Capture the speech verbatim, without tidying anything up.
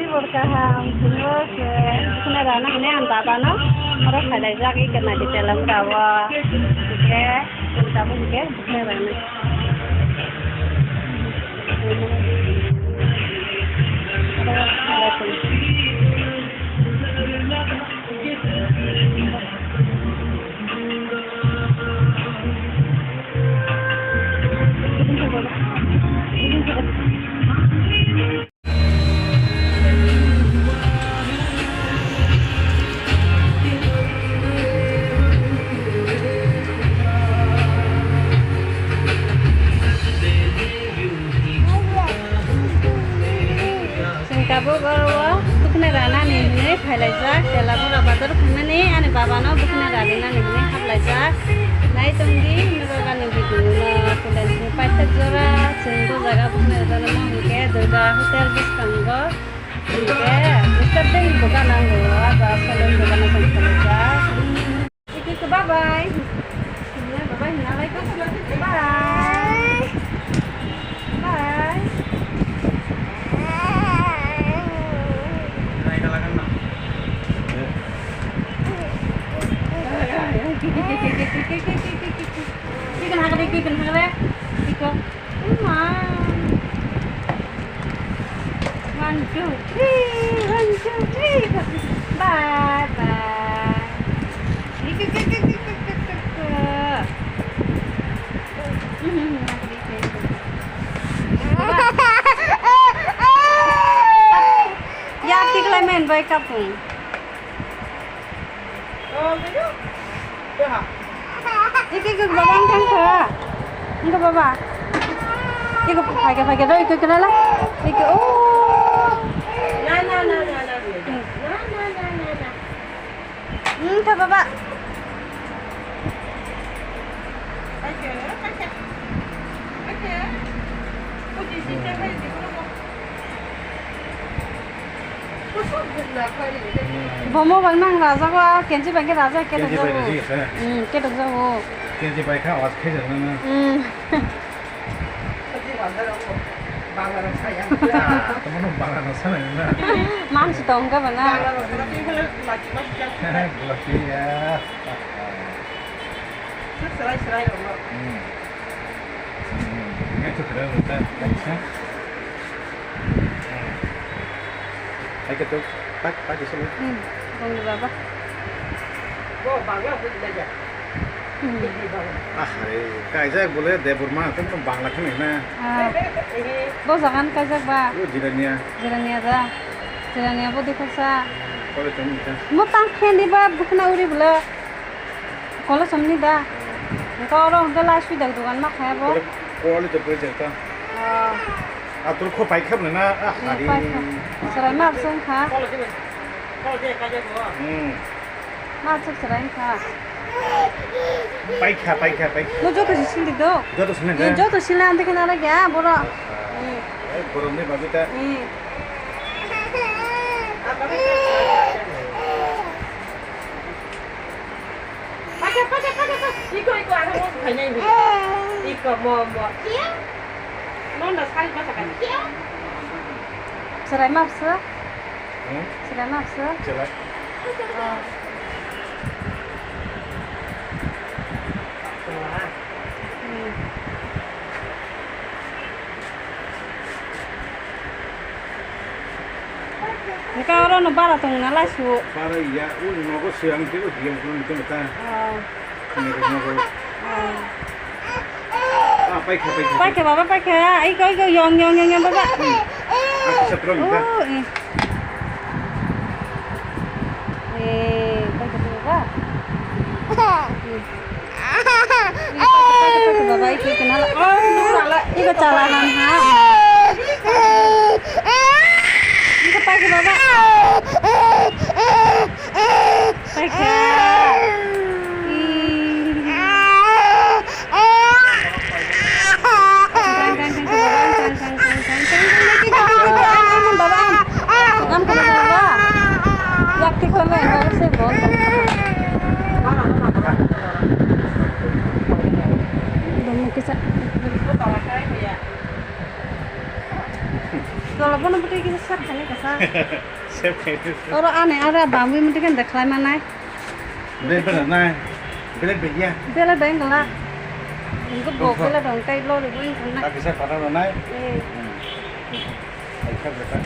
Hor kaham, phungo khe bukhna rana hwnwi ang babano oro phailaijak, eke naidi telam rao. Hwnkhe, tabuk hwnkhe bukhna rana. Chwng tabuk oro o bukhna ranani hwnwi phailaijak, Telabura bazar phaimani ani babano bukhna rarinani hwnwi haplaijak. Nai tongdi, nini bagani video no, paithak jora chwng bo jaga bukhna rwjaknai hwnkhe Durga Hotel bwskango. Hwnkhe, Mister Deng dogan ang o, aba salon dogan ang tongkha. Iki ke bye bye. Bye bye hwnna lai kok. Bye. Bye. Kikan hakade, kikan hakade. Iko. Come on. One, two, three. One, two, three. Bye bye. Iko, iko, iko. Ya, tik lai main bai kapung. Iki, iki, baba, ang thang kha. Ang kha, baba. Iki, phaikha, phaikha, do, iki, iki, nala. Iki, oh. Na, na, na, na, na. Hmm. Na, na, na, na, na. Hmm, kha, baba. Phaikha, phaikha. Phaikha. Phuti si, tei, phaikha. Bo mobile mang rajago, a kenji bai khe raja, ketok jago. Hmm, ketok jago. Kenji bai kha, awas khe jago na. Hmm. Tamo no bangla no sana na. Mansi tong ka bana. Gulati ya. Serai serai rok. Hmm. Hmm. Itu kira kita. Hai ketok, tak, tak, di sini. Hmm, bongni baba. Bo Bangla buji lai ya. Hmm. Ah, hari, kaijak bole Debbarma, kan kan Bangla kan na. Ah. Bo jagan kaijak ba? Bo Jirania. Jirania da. Jirania bo dikha sa. Kole chom ni ta. Mo tang khen di ba, bukna uri bole. Kole chom ni da. Ko oro hwnkhe lai sui dak dugan ma khaya bo. Kole, kole to bui jak ta. Ah. Atur kho pai khap na, ah, hari. Pai khap. Serai ma abseng kha. Hmm. Ma chuk serai kha. Pai kha, pai kha, pai kha. No joto si sindi do. Joto sindi do. Joto sila ante kena lagi ya, boro. Hmm. Eh, borom ni bagwi ta. Hmm. Pakai, pakai, pakai, pakai. Iko, iko, ano mo kanya ini. Iko mo mo. Iya. Nonda sekali masakan. Iya. Serai mapsa. Hmm? Serai mapsa. Serai. Oh. Hmm. Eka oro no bara tong na lai su. Bara iya, u nogo se ang te u diam kun te ta. Oh. Ni nogo. Oh. Ah, pai kha, pai kha. Pai kha, baba, pai kha. Ai ko, ai ko, yong, yong, yong, yong, baba. Hmm. Aku setrong ta. Oh, eh. Eh, pai kha, baba. Hmm. Iko chala han ha. Iko paikha baba. Paikha. Baba, am. Am kena baba. Yak tik kena baba se bol. Dong kisa. Oro ani ara bangwi muti kan da khlai manai. Bele bele nai. Bele bele ya. Bele bengla. Ingo bo bele dong kai lo ri bo ingo na. Kaki sa para lo nai. Eh. Ai kha bele.